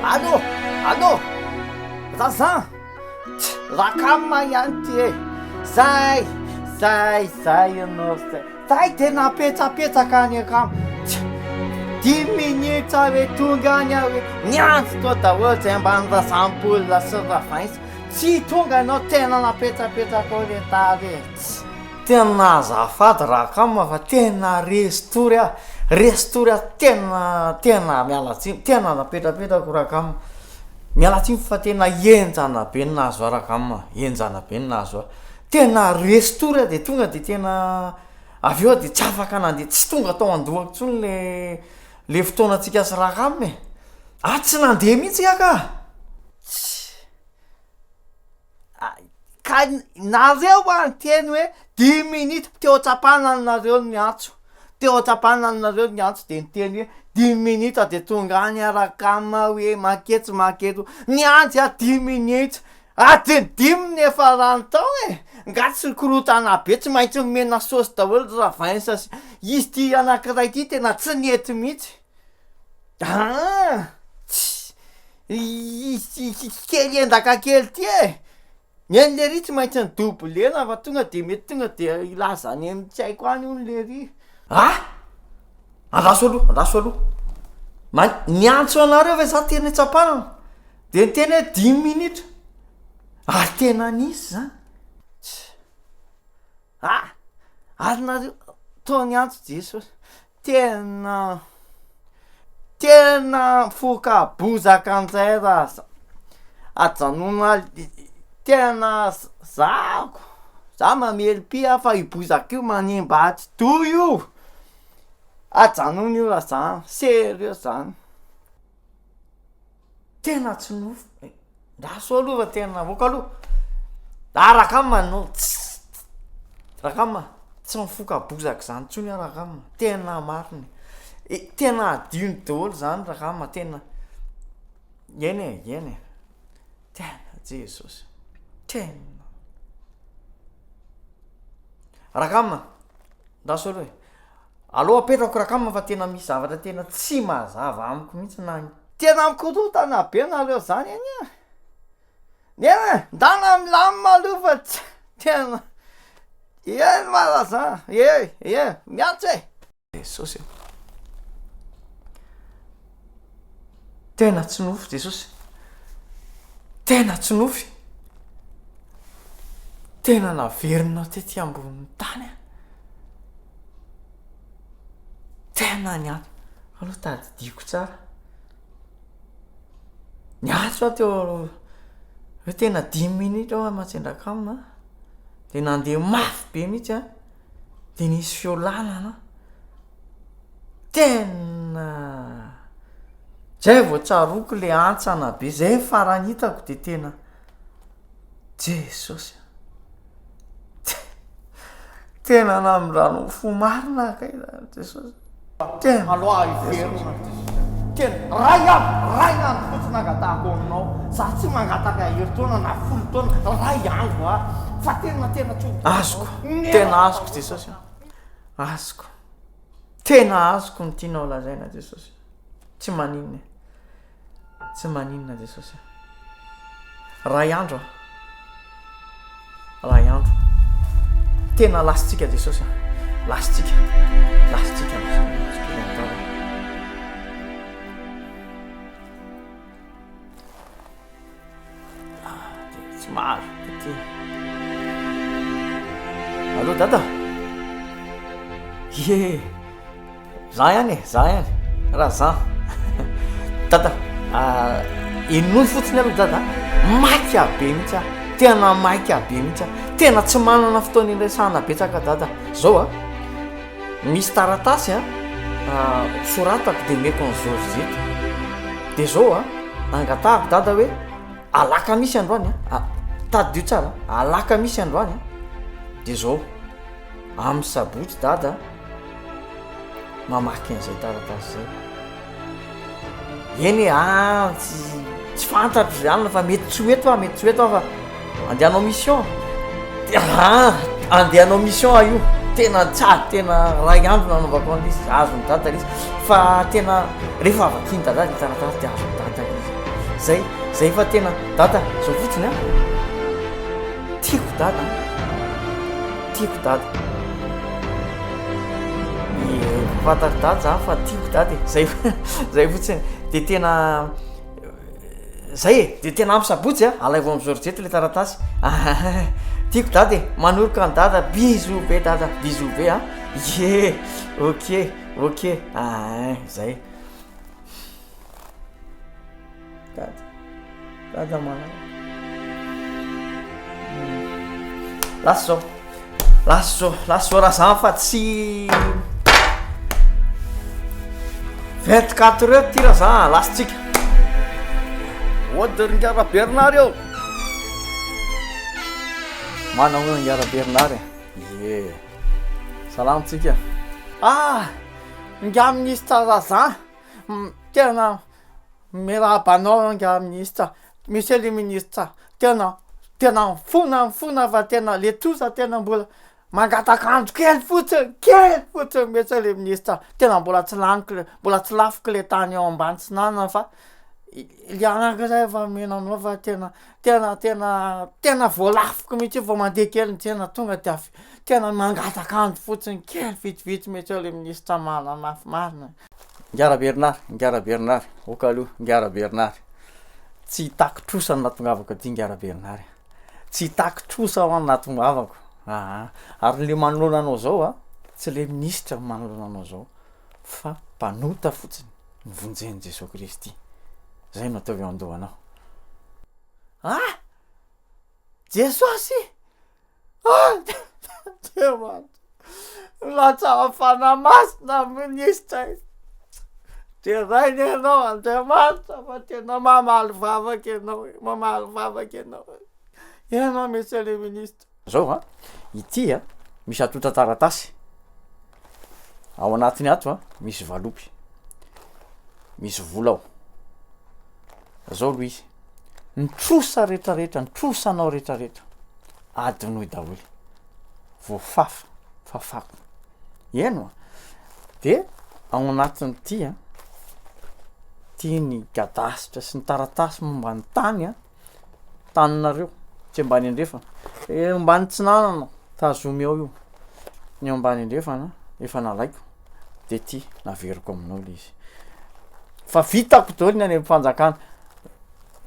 Allô, allô, Razan, tch, Rakama ihany ty e, zay, zay, zay ianao zay, zay tena petsapetsaka any akama, tch, dimy minitra hoe tonga any aho hoe, niantso tao daholo zay ambany Razampola sy Ravainsa, tsy tonga ianao tena napetsapetsaka ao le tary e, tch. Tena azafady Rakama fa tena resy tory aho, resy tory aho tena tena miala tsiny, tena napetrapetrako Rakama, miala tsiny fa tena henjana be ny nahazo ahy Rakama, henjana be ny nahazo ahy, tena resy tory aho de tonga de tena avy eo aho de tsy afaka nandeha, tsy tonga tao an-dohako intsony le le fotoanantsika sy Rakama e, ah tsy nandeha mihitsy aho ka! Tsy. Ka nareo hoa niteny hoe dimy minitra, teo an-tsapanana nareo no niantso, teo an-tsapanana nareo no niantso de niteny hoe dimy minitra de tonga any Arakama hoe manketsy manketo, niandry aho dimy minitra, adiny dimy no efa lany tao e, nga tsy korontana be, tsy maintsy nomena saosy daholo ry Ravinsa sy izy ty anakiray ty tena tsy nety mihitsy, aa tsy. Izy ity kely endaka kely ity e! Ny an'i lery tsy maintsy ni-doubler-na fa tonga de mety tonga de hilaza any amin'ny tsy haiko any hono lery. Ah! Andraso aloha, andraso aloha. Ma- niantso anareo ve za teny an-tsampanana? De niteny hoe dimy minitra. Ary tena nisy zany. Tsia. Ah! Ary nareo, toa niantso Jesosy. Tena tena mifoka bozaka ndray raha za ajanona tena zahako za mamely pia fa io bozaka io manimba atidoha io, ajanona io raha zany, serieux zany. Tena tsy nofy Ndraso aloha fa tena avoaka aloha. Ah Rakama no tsy Rakama tsy mifoka bozaka zany intsony aho Rakama, tena marina e. Tena adino daholo zany Rakama, tena eny e, eny e, tena Jesosy, tena. Rakama, ndraso aloha e. Aleo apetrako Rakama fa tena misy zavatra tena tsy mazava amiko mihitsy na ny. Tena mikorontana be nareo zany anie e! Eny e, ndana milamina aloha fa tsy tena eny malaza e, e, miantso e! Jesosy ô! Tena tsy nofy Jesosy, tena tsy nofy, tena naverinao tety ambonin'ny tany aho. Tena niantso, aloha tadidiko tsara, niantso aho teo aloha hoe tena dimy minitra aho Matsendrakamina de nandeha mafy be mihitsy aho de nisy feo lalana tena zay vao tsaroako le hantsana be zay ny farany hitako de tena Jesosy a! Tena namindranao fo marina kay zany Jesosy. Tena. Aloha hiverina Jesosy. Tena ray andro, ray andro fotsiny angatahako aminao. Za tsy mangataka herintaona na folo taona, ray andro ah. Fa tena tena tsy ho Azoko. Tena azoko Jesosy. Azoko. Tena azoko ny tianao lazaina Jesosy. Tsy maninona e. Tsy maninona Jesosy a. Ray andro a. Ray andro. Tena lasintsika Jesosy a. Lasintsika. Lasintsika. Lasintsika. Tsy mahazo ty. Allô dada? Ie, za ihany e, za ihany, raha za. Dada, henoy fotsiny aloha dada, maika be mihitsy aho, tena maika be mihitsy aho, tena tsy manana fotoana iresahana betsaka dada, zao a, misy taratasy a, soratako de omeko an'i Georgette, de zao a, angatahako dada hoe alakamisy androany a, tadidio tsara, alakamisy androany a, de zao, amin'ny sabotsy dada mamaky an'izay taratasy zay, eny e, ah tsy tsy fantatro zay alina fa mety tsy ho eto aho, mety tsy ho eto aho fa andeha hanao mission, de ah andeha hanao mission aho io, tena tsara, tena ray andro nanaovako an'ilay izy, azon'i dada ilay izy, fa tena rehefa vakian'i dada ilay taratasy de azon'i dada ilay izy. Zay, zay fa tena dada zao fotsiny an. Tiako dada an. Tiako dada. Ie, fantatr'i dada zany fa tiako dada e. Zay zay fotsiny. De tena zay e, de tena ampy sabotsy a, alaivo amin'i Georgette le taratasy. Tiako dada e, manoroka an'i dada, bisous be dada, bisous be a. Ie, ok, ok, ah, zay. Dada, dada malala. Lasa zao, lasa zao, lasa zao raha zany fa tsy 24 heures ty raha zany, lasa tsika. Ody ry Ngara Bernard eo. Manao Ngara Bernard e. Ie. Salama tsika. Ah! Ingahy minisitra Razan, tena miarahaba anao ingahy minisitra, monsieur le ministre, tena tena mifona mifona fa tena le trosa tena mbola mangataka andro kely fotsiny, kely fotsiny monsieur le ministre, tena mbola tsy laniko le mbola tsy lafiko le tany ao ambany tsinanana fa le anankiray efa omena anao fa tena Tena tena tena voalafiko mihitsy io vao mandeha kely ny tsena tonga de avy tena mangataka andro fotsiny kely vitsivitsy mihitsy eo le minisitra manamafy marina. Ingahy Rabernard, Ingahy Rabernard, ok aloha Ingahy Rabernard, tsy hitaky trosa no nahatongavako aty Ingahy Rabernard a, tsy hitaky trosa aho no nahatongavako aa, ary le manoloana anao zao a, tsy le minisitra no manoloana anao zao fa mpanota fotsiny novonjen'i Jesoa Kristy, zay no ataovy ao an-dohanao. Ah! Jesosy! Ah! Andriamanitra! Milatsaha Fanahy Masina minisitra e! Deraina ianao Andriamanitra fa tena mamaly vavaka ianao e, mamaly vavaka ianao e. Ianao monsieur le ministre. Zao an, ity an, misy antontan-taratasy, ao anatiny ato an misy valopy, misy vola ao, zao aloha izy, ny trosa retraretra, ny trosanao retraretra, adinoy daholo, voafafa, fafako, eny oa, de ao anatin'ity an, ty ny kadasitra sy ny taratasy momba ny tany an, taninareo tsy ambany andrefana, eo ambany tsinanana tazomy ao io, ny eo ambany andrefana efa nalaiko de ty naveriko aminao le izy, fa vitako daholo ny any am-panjakana,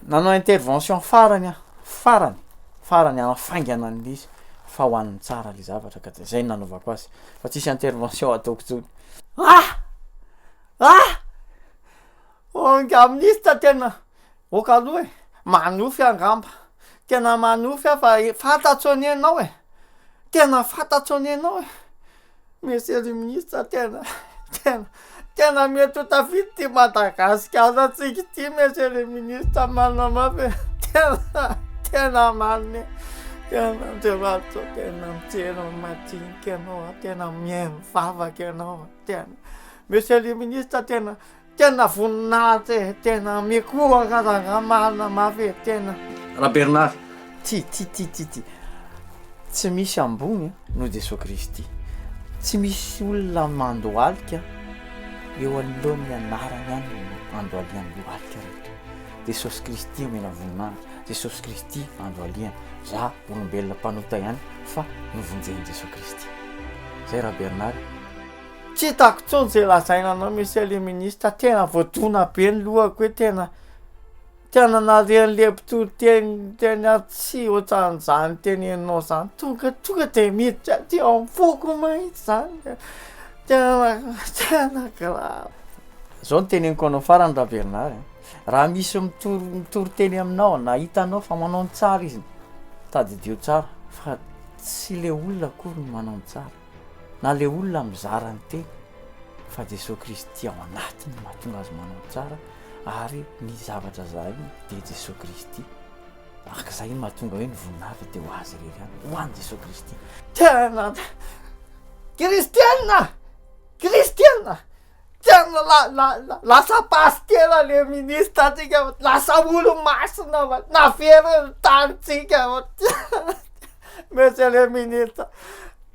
nanao intervention farany aho, farany, farany hanafaingana an'le izy fa ho an'ny tsara le zavatra ka de zay no nanaovako azy fa tsisy intervention ataoko tsony. Ah! Ah! Ingahy minisitra tena Ok aloha e, manofy angamba, tena manofy aho fa fantatro anie ianao e, tena fantatro anie ianao e, monsieur le ministre tena tena tena mety ho tafita ity Madagasikara-ntsika ity monsieur le ministre marina mafy e, tena tena marina e, tena Andriamanitra ô, tena mijery ny madinika ianao a, tena mihaino vavaka ianao a, tena monsieur le ministre tena Tena voninahitra e, tena mikohaka rangah marina mafy e, tena. Rabernard, ty ty ty ty ty, tsy misy ambony noho Jesoa Kristy, tsy misy olona mandohalika eo anoloan'ny anarany ihany no andohalian'ny lohalika rehetra, Jesosy Kristy omena voninahitra, Jesosy Kristy andohaliana, za olombelona mpanota ihany fa novonjen'i Jesoa Kristy. Zay Rabernard. Tsy hitako intsony izay lazaina anao monsieur le ministre, tena voadona be ny lohako hoe tena tena narian'le mpitory teny teny aho tsy ohatran'izany teneninao zany, tonga tonga de miditra aty am-poko mihitsy zany, tena tena grave. Zao no teneniko anao farany Rabernard a, raha misy mitory mitory teny aminao na hitanao fa manao ny tsara izy, tadidio tsara fa tsy le olona akory no manao ny tsara. na le olona mizara ny teny fa Jesoa Kristy ao anatiny no mahatonga azy manao tsara ary ny zavatra zarainy dia Jesoa Kristy araka izay no mahatonga hoe ny voninahitra dia ho azy irery ihany ho an'i Jesoa Kristy. Tena kristiana kristiana tena la la la lasa pasitera le ministre antsika lasa olo-masina fa naveriny ny tanintsika monsieur le ministre.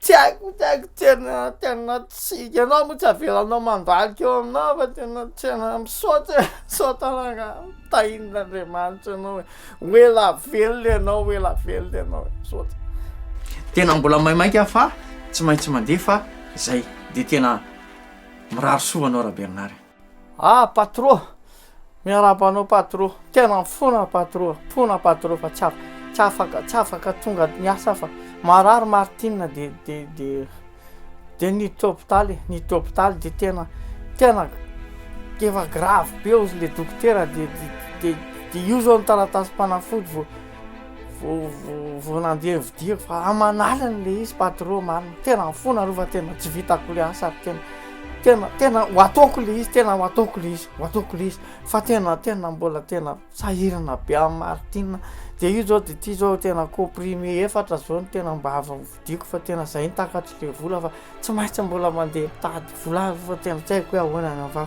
Tsy haiko, tsy haiko, tena, tena tsy, ianao moa tsy avelanao mandalika eo aminao fa tena, tena misaotra e, misaotra rangahy, tahin'Andriamanitra ianao e, ho ela velona ianao, ho ela velona ianao e, misaotra. Tena mbola maimaika aho fa tsy maintsy mandeha fa zay de tena mirary soa anao Rabernard e. Ah patro! Miarahaba anao patro! Tena mifona patro, mifona patro fa tsy tsy afaka tsy afaka tonga miasa aho fa marary Martine de de de de niditra hopitaly e, niditra hopitaly de tena tena efa grave be ozy le dokotera de de de de io zao ny taratasim-panafody vao Vao vao nandeha nividiako fa aman'aliny le izy patro marina, tena mifona aloha fa tena tsy vitako le asa ary tena tena tena ho ataoko le izy tena ho ataoko le izy ho ataoko le izy fa tena tena mbola tena sahirana be amin'i Martine de io zao de ty zao tena comprimé efatra zao no tena mba avy nividiako fa tena zay no takatry le vola fa tsy maintsy mbola mandeha mitady vola aloha fa tena tsy haiko hoe ahoana ny fa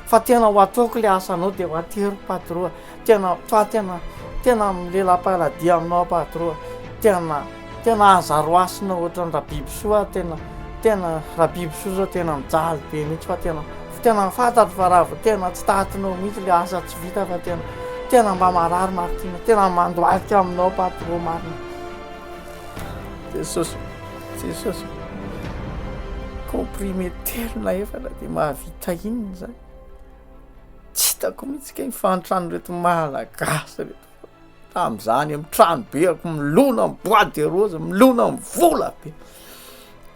fa tena ho ataoko le asanao de ho ateriko patro a. Tena fa tena tena milela-paladia aminao patro a, tena tena aza roasina ohatran'ny Rabibisoa tena tena Rabibisoa zao tena mijaly be mihitsy fa tena tena fantatro fa raha vao tena tsy tatinao mihitsy le asa tsy vita fa tena tena mba marary Martina, tena mandohalika aminao patro marina. Jesosy Jesosy comprimé telo na efatra de mahavita inona zany? Tsy hitako mihitsy kay ny fahantran'ireto Malagasy ireto fa tamin'izany amin'ny trano be ako milona amin'ny bois de rose, milona amin'ny vola be.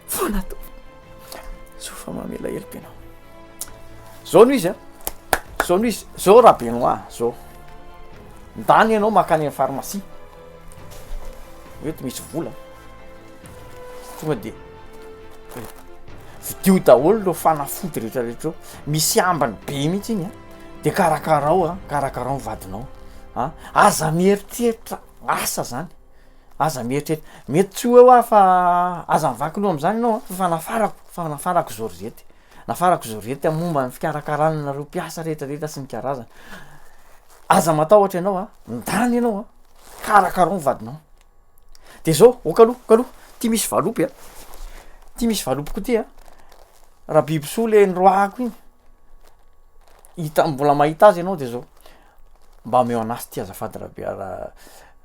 Foana tompoko. Soa fa mamela heloka ianao. Zao no izy a, zao no izy, zao Rabenoit, zao. Ndany ianao mankany amin'ny pharmacie. Eto misy vola. Tonga de vidio daholo ireo fanafody rehetra rehetra ireo, misy ambiny be mihitsy iny a, de karakarao a, karakarao ny vadinao a, aza mieritreritra asa zany, aza mieritreritra, mety tsy ho eo aho fa aza mivaky loha am'zany ianao a, fa nafarako, fa nafarako Georgette, nafarako Georgette momba ny fikarakarana anareo mpiasa rehetra rehetra sy ny karazany, aza matahotra ianao a, ndany ianao a, karakarao ny vadinao. De zao, ok aloha, ok aloha, ty misy valopy a, ty misy valopy koa ty a, Rabibisoa le niroahako iny, hita mbola mahita azy ianao de zao, mba omeo anazy ty azafady Rabe- Ra-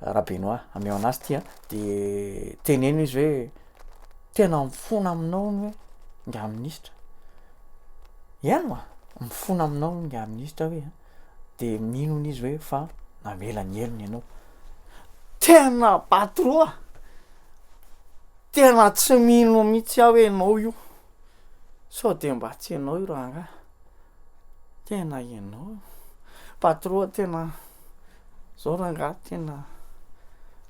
Rabenoa, ameo anazy ty a, de teneno izy hoe tena mifona aminao hono hoe ingahy minisitra, heno a, mifona aminao hono ingahy minisitra hoe a. de mino hono izy hoe fa namela ny helony ianao. Tena patro a! Tena tsy mino mihitsy aho hoe ianao io, sao de mba tsy ianao io rangahy? Tena ianao io, patro a tena zao rangahy tena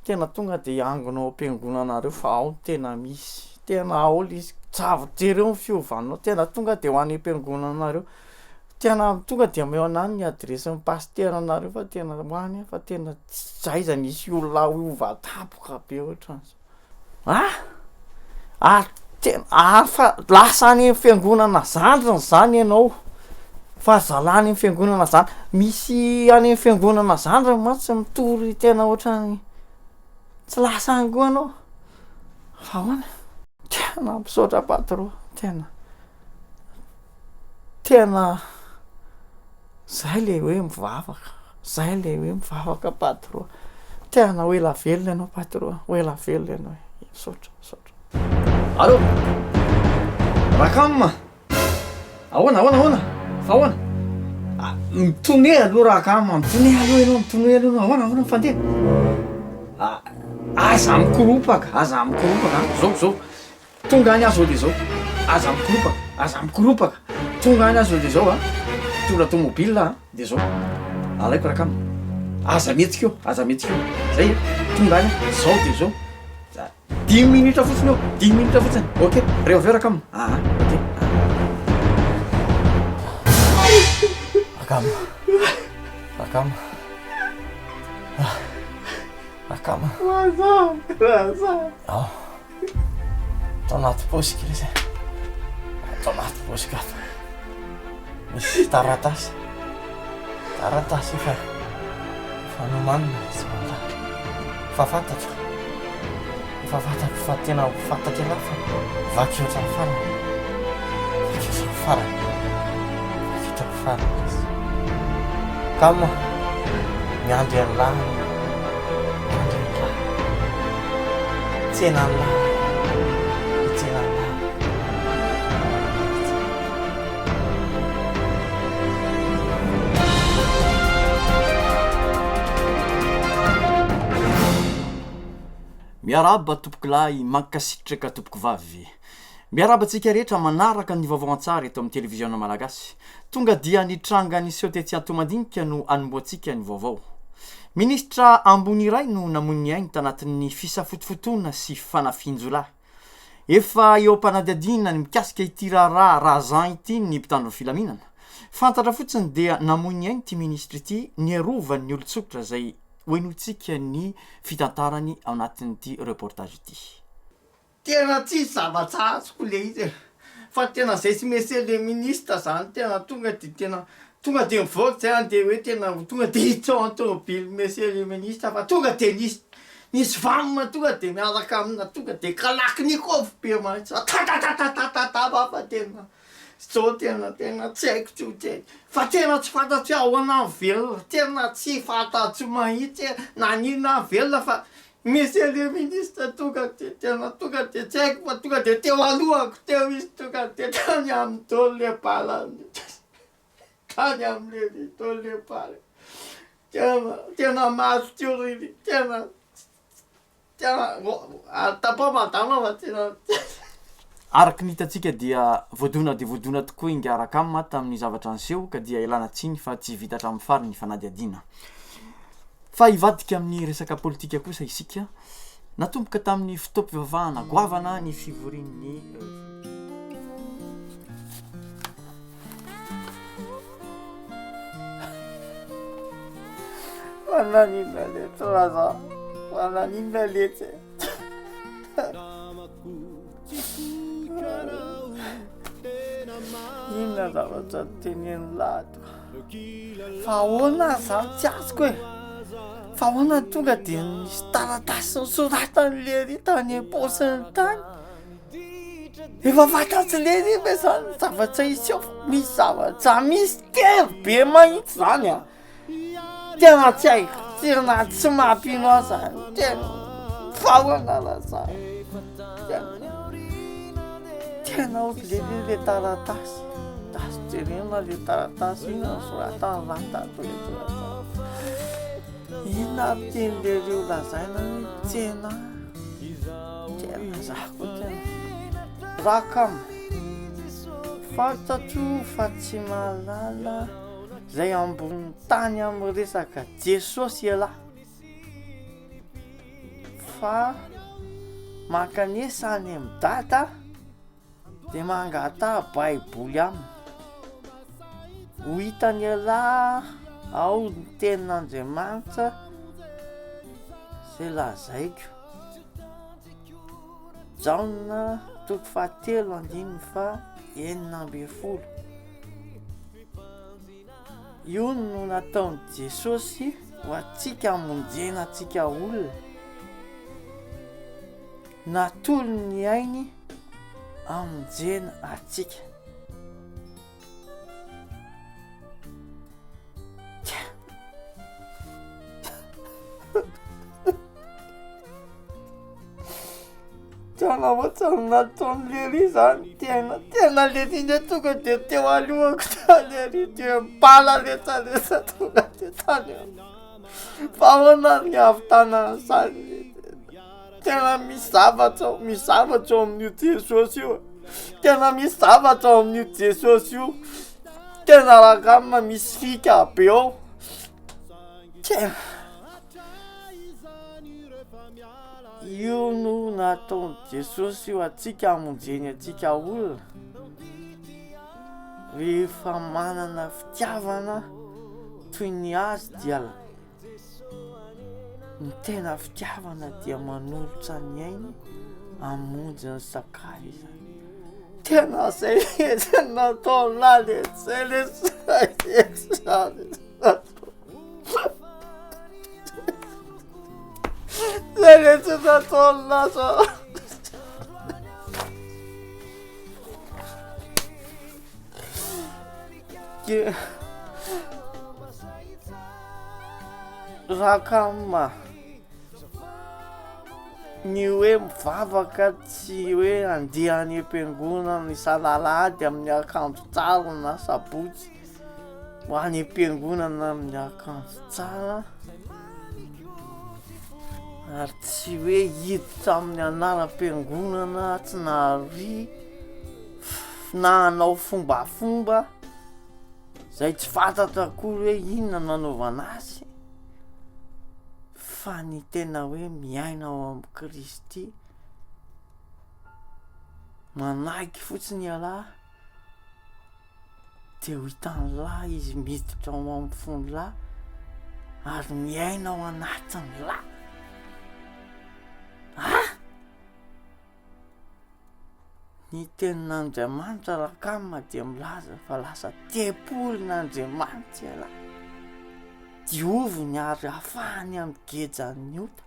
tena tonga de hiangona ao am-piangonanareo fa ao no tena misy, tena ao le izy, javo- jereo ny fiovanao, tena tonga de ho any am-piangonanareo. Tena tonga de omeo anah ny adiresin'ny pasiteranareo fa tena ho any aho fa tena tsy aiza nisy olona hiova tampoka be ohatran'izao. Ah! Ary tena ary fa lasa any amin'ny fiangonana zandriny zany ianao, fa zalahy any amin'ny fiangonana zandriny, misy any amin'ny fiangonana zandriny mantsy mitory tena ohatran'ny tsy lasa any koa ianao, fa ahoana? Tena misaotra patron, tena. Tena zay le hoe mivavaka, zay le hoe mivavaka patron, tena ho ela velona ianao patron, ho ela velona ianao e, misaotra misaotra. Allô, Rakam, ahoana ahoana ahoana, fa ahoana? Ah, mitone aloha Rakam, mitone aloha ianao, mitone aloha ianao, ahoana ahoana ny fandeha? Ah, aza mikoropaka, aza mikoropaka an, zao zao. Tonga any aho zao de zao, aza mikoropaka, aza mikoropaka, tonga any aho zao de zao a, mitondra tomobile aho de zao, alaiko rakama, aza mihetsika eo, aza mihetsika eo, zay a, tonga any aho zao de zao, za- dimy minitra fotsiny eo, dimy minitra fotsiny, ok, rehefa avy eo rakama, aa ok, aa. Rakama, rakama, ah, rakama. Ao. Ato anaty paosy kely izy e. Ato anaty paosiko ato. Misy taratasy. Taratasy efa efa nomanina izy mbola. Efa fantatro. Fa fantako fa tena ho fantatr'ialahy fa vakio hatramin'ny farany. Vakio hatramin'ny farany. Vakio hatramin'ny farany izy. Kama, miandry an'lah anao. Miandry an'lah. Tsena an'lah. Hitsena an'lah. Miarahaba tompokolahy, mankasitraka tompokovavy. Miarahaba antsika rehetra manaraka ny vaovao an-tsary eto amin'ny televiziona malagasy. Tonga dia ny tranga niseho tetsy Antohomadinika no anombohantsika ny vaovao. Minisitra ambony iray no namoy ny ainy tanatin'ny fisafotofotoana sy fanafihan-jiolahy. Efa eo am-panadihadiana ny mikasika ity raharaha Razan ity ny mpitandro ny filaminana. Fantatra fotsiny dia namoy ny ainy ity minisitra ity niarovan'ny olon-tsotra izay hohenointsika ny fitantarany ao anatin'ity reportage ity. Tena tsisy zavatra azoko le izy e! Fa tena zay sy monsieur le ministre zany tena tonga de tena tonga de mivoaka zay andeha hoe tena tonga de hiditra ao an-tômôbily monsieur le ministre fa tonga de nisy nisy vam tonga de miaraka amina tonga de kalachnikov be mahitsy fa tatatatatata fa tena zao tena tena tsy haiko tsy ho tsy haiko fa tena tsy fantatro hoe ahoana aho velona tena tsy fantatro mahitsy hoe naninona aho velona fa Monsieur le ministre tonga de tena tonga de tsy haiko fa tonga de teo alohako teo izy tonga de tany amin'ny dolo le balany tany amle dolo le bala tena tena mafy teo ry tena tena ary tapaho madama fa tena. Araka ny hitantsika dia voadona dia voadona tokoa ingahy Rakam tamin'ny zavatra niseho ka dia ialana tsiny fa tsy vita hatramin'ny farany ny fanadihadiana. Fa hivadika amin'ny resaka politika kosa isika. Natomboka tamin'ny fotoam-pivavahana goavana ny fivorian'ny. Fa naninona letsy raza? Fa naninona letsy e? Inona zavatra tenenin'lah ato? Fa ahoana ary zany tsy azoko e? Fa ahoana no tonga de nisy taratasy nosoratan'i lery tany am-paosiny tany? Efa fantatr'i lery ve zany ny zavatra hiseho fa misy zavatra mistery be mahitsy zany an! Tena tsy haiko, tena tsy mampino ahy zany, tena fa ahoana raha zany? Tena tena ozy le le le taratasy, azo jerena le taratasy, inona no soratany raha tato le taratasy? Inona ary tian'le ry ho lazaina hoe tena, tena za koa tena Rakam, fantatro fa tsy mahalala. Zay ambony tany amin'ny resaka Jesosy ialahy fa mankanesa any amin'i dada de mangataha baiboly aminy, ho hitan'ialahy ao ny tenin'Andriamanitra zay lazaiko, Jaona toko fahatelo andininy faha 16. Io no nataon'i Jesosy ho antsika hamonjena antsika olona. Natolony ny ainy hamonjena antsika. Tena ohatran'ny nataon'i Lery zany tena tena Lery nge tonga de teo alohako teo Lery de bala retraretra tonga de tany fa ahoana ny hahavitana an'izany tena misy zavatra ao misy zavatra ao amin'io Jesosy io tena misy zavatra ao amin'io Jesosy io tena rangahy misy fika be ao tena Io no nataon'i Jesosy ho antsika hamonjeny antsika olona. Rehefa manana fitiavana toy ny azy dia ny tena fitiavana dia manolotra ny ainy hamonjy ny sakay izany. Tena zay mihitsy no nataon'lah letsy, zay letsy, zay letsy. Zay letsy. nataony lasa. Ke Rakam, ny hoe mivavaka tsy hoe andeha any am-piangonana isan'alahady amin'ny akanjo tsara na sabotsy ho any am-piangonana amin'ny akanjo tsara ary tsy hoe hiditra amin'ny anaram-piangonana tsy nahary na hanao fombafomba zay tsy fantatra akory hoe inona no anaovana azy fa ny tena hoe miaina ao amin'i Kristy, manaiky fotsiny ialahy de ho hitan'lah izy miditra ao amin'ny fon'lah ary miaina ao anatin'lah. Ah! Ny tenin'Andriamanitra Rakama dia milaza fa lasa tempolin'Andriamanitra ialahy. Dioviny ary afahany amin'ny gejan'ny ota.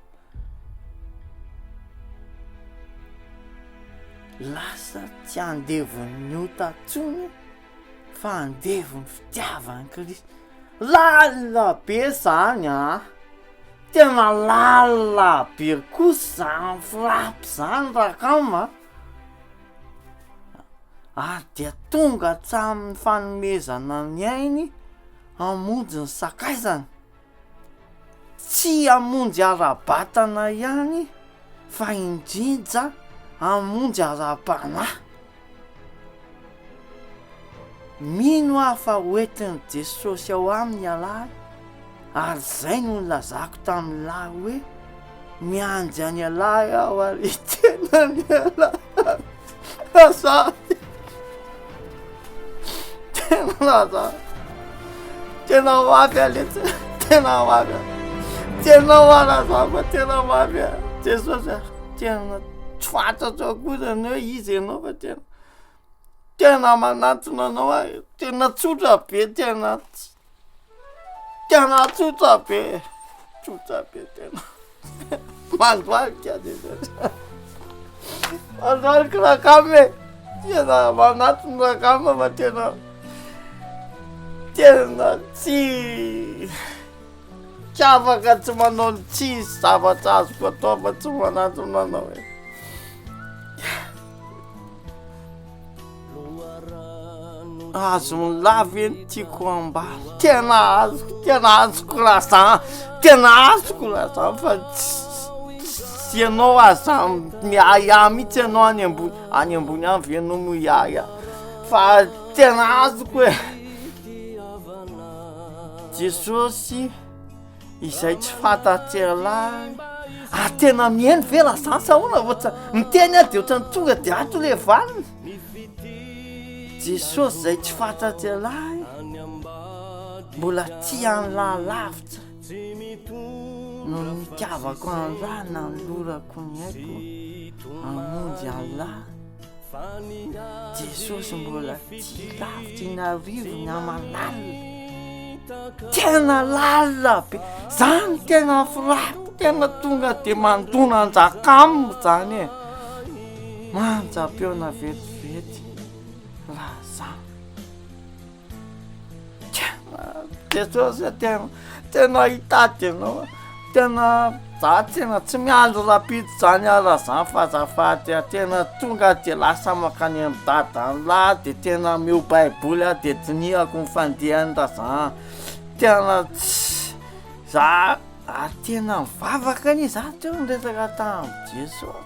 Lasa tsy andevon'ny ota intsony fa andevon'ny fitiavan'i Kristy. Lalina be zany an! Tena lalina be kosa zany frappe zany Rakama a! Ary dia tonga hatramin'ny fanomezana ny ainy hamonjy ny sakaizany. Tsy hamonjy ara-batana ihany fa indrindra hamonjy ara-panahy. Mino aho fa hoentin'i Jesosy ao aminy ialahy ary izay no nilazako tamin'ilahy hoe miandry an'ialahy aho ary hiteny an'ialahy azafady. Tena azafady. Tena mafy aho letsy. Tena mafy aho. Tena mafy fa tena mafy aho. Jesosy a, tena tsy fantatro akory ny hoe iza ianao fa tena Tena manantona anao aho, tena tsotra be, tena tena tsotra be, tsotra be tena. Mandohalika Jesosy. Mandohalika Rakama e. Tena manantona Rakama fa tena tena tsy tsy afaka tsy manao ny tsisy zavatra azoko atao fa tsy manantona anao e. Azon'ny lahy ve ny tiako ambara? Tena azoko, tena azoko raha za, tena azoko raha za fa tsy ianao aza miahiahy mihitsy ianao any ambony, any ambony any ve ianao no hiahiahy fa tena azoko e. Jesosy. Izay tsy fantatr'ialahy. Ary tena mihaino ve raha zany sa ahoana? Ohatsa miteny aho de ohatran'ny tonga de ato le valiny. Jesosy izay tsy fantatr'ialahy mbola tia an'lah lavitra noho ny nitiavako an'lah nanolorako ny aiko hamonjy an'lah. Jesosy mbola tia lavitra inarivony aman'alina. Tena lalina be, zany tena frappe, tena tonga de mandona anjakam zany e. Manjam-peona vetivety raha zany. Jesosy a tena tena hitady anao aho, tena za tena tsy miandry rahampitso zany aho raha zany fa azafady a, tena tonga de lasa mankany amin'ny dadan'lah de tena omeo baiboly aho de dinihako ny fandehany raha zany, tena tsy za Ary tena nivavaka anie za teo niresaka tamin'i Jesosy.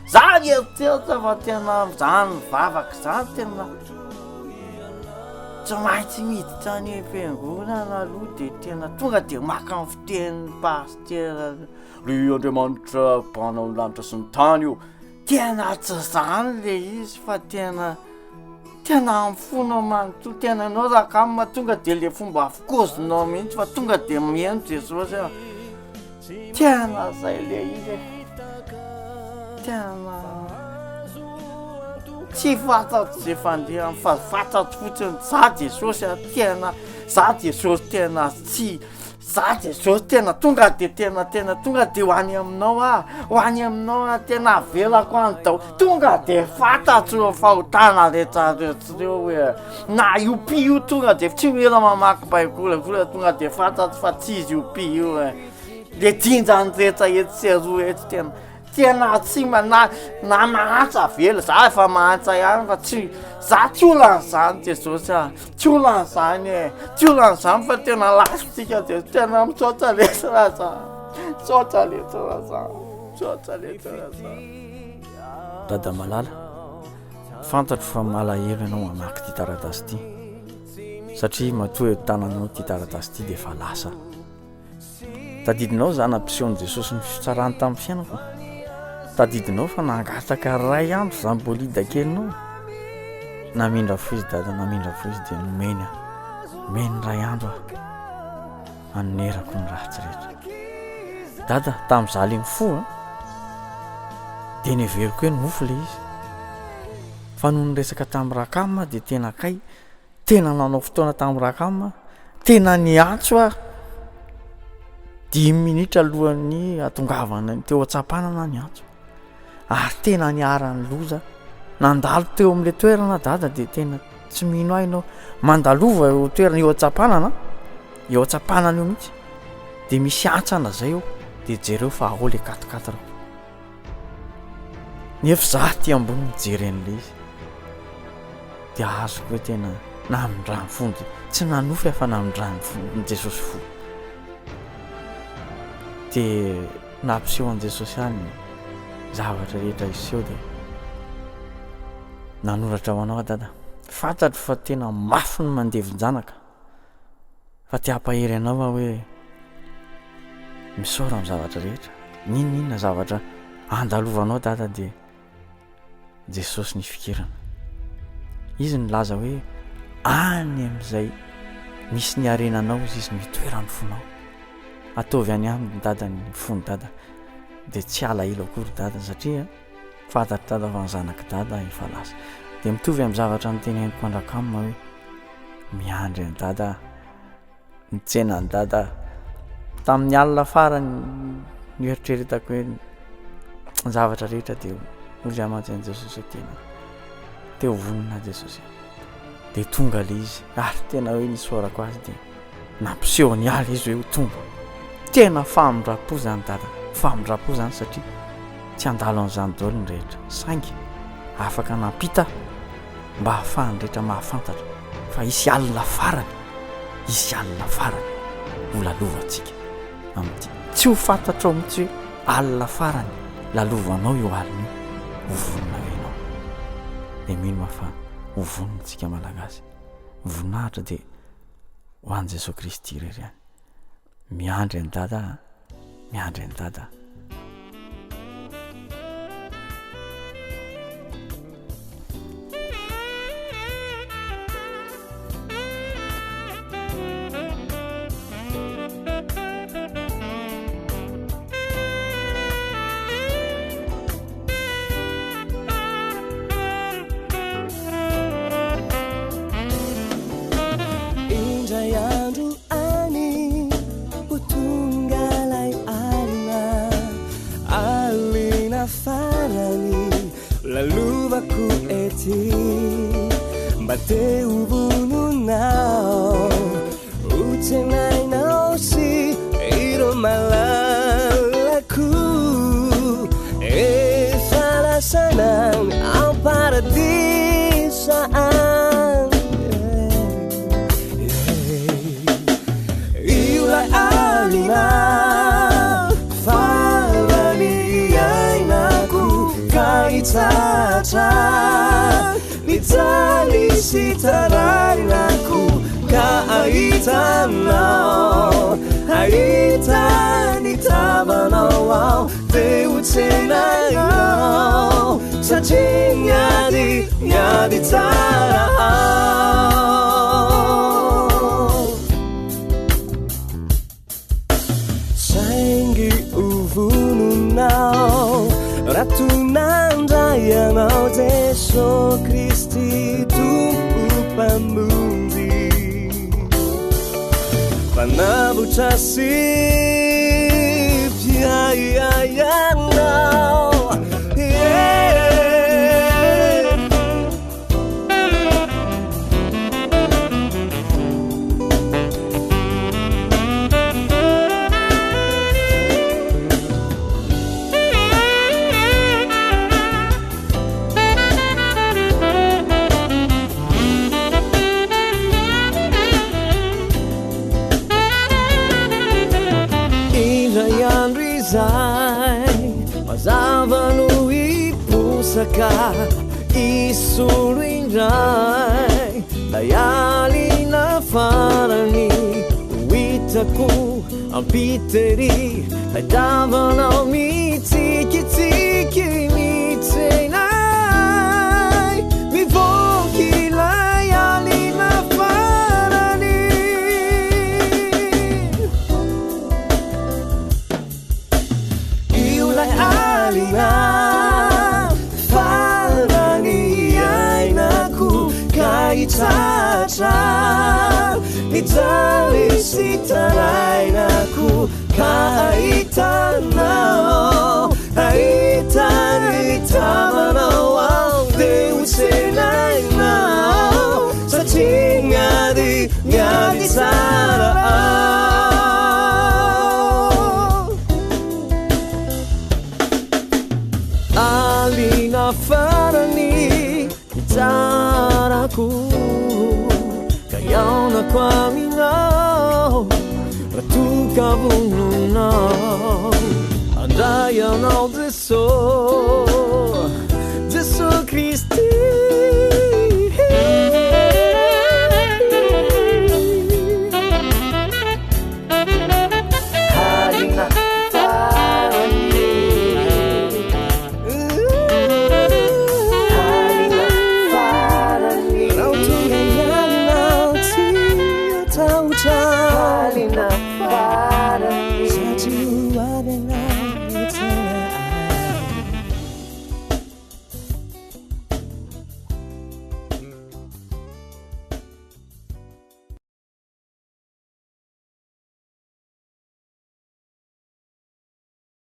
Za nieritreritra fa tena zany nivavaka zany tena tsy maintsy miditra any am-piangonana aloha de tena tonga de maka ny fitenin'ny pasitera ry Andriamanitra mpanao ny lanitra sy ny tany io. Tena tsy zany le izy fa tena tena amin'ny fonao manontolo, tena ianao Rakama tonga de le fomba fikozinao mihitsy fa tonga de mihaino Jesosy a, tena zay le izy e, tena tsy fantatro ze fandehany fa fantatro fotsiny za Jesosy a, tena za Jesosy tena tsy. Za Jesosy tena tonga de tena tena tonga de ho any aminao aho, ho any aminao aho, tena avelako any daholo, tonga de fantatro ireo fahotana rehetra rehetra ireo hoe na io pi io tonga de tsy mila mamaky baiboly akory tonga de fantatro fa tsy izy io pi io e, le jinjany rehetra etsy sy eroa etsy tena. Tena tsy ma na na mahantra vela za efa mahantra ihany fa tsy za tsy olan'izany Jesosy ah tsy olan'izany e tsy olan'izany fa tena lasa tsika de tena misaotra lesy raza misaotra lesy raza misaotra lesy raza. Dada malala, fantatro fa malahelo ianao mamaky ity taratasy ity satria matoa eo tananao ity taratasy ity dia efa lasa. Tadidinao za nampiseho Jesosy ny fitsarany tamin'ny fiainako? Tadidinao fa nangataka ray andro za bolida kelinao? Namindra fo izy dada, namindra fo izy dia nomeny aho. Nomeny ray andro aho. Anonerako ny ratsy rehetra. Dada, tamin'izaho le mifoha, dia neveriko hoe nofy le izy. Fa noho niresaka tamin'i Rakama dia tena kay Tena nanao fotoana tamin'i Rakam aho, tena niantso aho dimy minitra alohan'ny hahatongavana teo an-tsampanana aho niantso ary tena niharan'ny loza, nandalo teo amin'ilay toerana aho dada dia tena tsy mino ahy ianao, mandalova eo toerana eo an-tsampanana, eo an-tsampanana eo mihitsy de misy hantsana zay eo de jereo fa ao le quatre quatre. Nefa za aty ambony mijery an'ilay izy dia azoko hoe tena namindrany fo ny tsy nanofy aho fa namindrany fo ny Jesosy fo. Dia nampiseho an'i Jesosy ahy ny zavatra rehetra hiseho dia nanoratra ho anao aho dada. Fantatro fa tena mafy ny mandevin-janaka. Fa te hampahery anao aho hoe misaora amin'ny zavatra rehetra. N'inon'inona zavatra andalovanao dada dia Jesosy ny fikirana. Izy nilaza hoe any amin'izay misy ny harenanao izy izy no hitoeran'ny fonao. Ataovy any aminy dada ny fon'i dada dia tsy alahelo akory dada satria fantatr'i dada fa ny zanak'i dada efa lasa. Dia mitovy amin'ny zavatra noteneniko an-dRakama hoe Miandry an'i Dada aho. Nitsena an'i Dada aho. Tamin'ny alina farany noeritreretako hoe ny zavatra rehetra dia hoy izaho mantsy an'i Jesosy hoe tena te ho vonona aho Jesosy. Dia tonga ilay izy ary tena hoe nisaorako azy dia nampiseho ny ala izy hoe ho tonga. Tena famindram-po izany Dada, famindram-po izany satria tsy handalo an'izany daholo ny rehetra. Saingy afaka nampita aho. mba hahafahan'ny rehetra mahafantatra fa hisy alina farany, hisy alina farany ho lalovantsika amin'ity. Tsy ho fantatrao mihitsy hoe alina farany lalovanao io alina io, ho vonona ve ianao? Dia mino aho fa ho vonona isika Malagasy. Ny voninahitra dia ho an'i Jesoa Kristy irery ihany. Miandry an'i Dada a! Miandry an'i Dada. Indray andro any ho tonga lay alina, alina farany lalovako ety, mba te ho vononao ho tsenainao sy ireo malalako efa lasana am-paradisa any. Io lay alina farany iainako ka hitsahatra ny jaly sy tarainako ka ahita anao, ahita ny tavanao aho te ho tsenainao satria niady, niady tsara aho. Saingy ho vononao raha toa nandray anao Jeso Kristy Tompo Mpamonjy. Mpanavotra sy mpiahy anao. Indray andro izay mazava no hiposaka hisolo indray lay alina farany ho hitako ampitery lay tavanao mitsikitsiky mitsena ahy mivoaka ilay alina farany. Io ilay alina farany iainako ka hitsahatra ny jaly sy tarainako ka ahitanao ahita ny tavanao aho dia ho tsenainao satria miady miady tsara aho. Alina farany hitsarako ka hihaonako aminao raha toa ka vononao handray anao Jesosy.